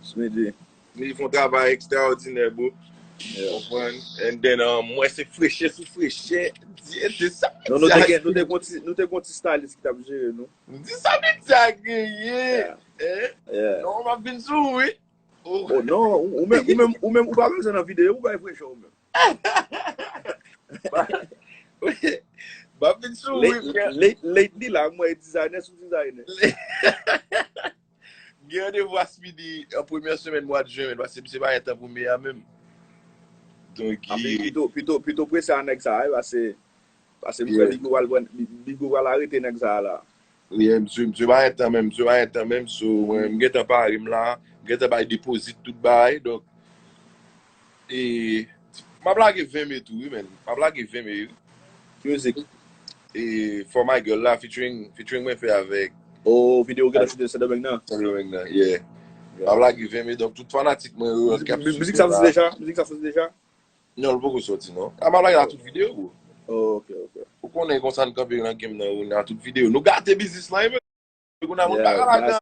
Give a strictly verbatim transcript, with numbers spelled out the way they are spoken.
Smiddy. Li fè yon travay ekstraòdinè, bro. Yeah. Konprann? And then, um, mwen se frechè sou frechè. Di, di sa. Non, nou te gen, nou te gon ti, nou te gon ti stylist ki t ap jere nou. Di sa, men sa genyen. Yeah. Eh? Yeah. Non, m ap vin sou ou, wi. Oh. Oh non, ou ou menm ou menm ou menm ou pa bezwen nan videyo, ou bay frechè ou menm. M ap vin sou ou, wi. Late, late, lately la, mwen designer sou designer. Gen randevou a Smiddy an premyè semèn mwa de jen, men paske misye pa gen tan pou mè a menm. Donk, Api i- pito pito pito prese a nèg sa a, wi, pase pase m kwè Yeah. Bigo pral pran Bigo pral arete nèg sa a la. Yeah, msye, msye pa gen tan menm, msye pa gen tan menm, so mwen m gentan pare m la, m gentan bay depozit tout bagay, donk e m ap lage ven me tou, wi, men. M ap lage ven me, wi. Ki mizik? E For My Girl la, featuring, featuring mwen fè avèk O videyo gentan choute Sendomeng nan. Sendomeng nan, yeah. M ap lage ven me, donk tout fanatik mwen yo k ap Mizik sa soti deja? Mizik sa soti deja? Non, l poko soti, non. A m ap lage la tout videyo, bro. Oh, ok, ok. Ou konnen konsa n kanpe nan game nan, ou nan tout videyo. Nou gate biznis lan, men. Kounye a moun pa ka ladan.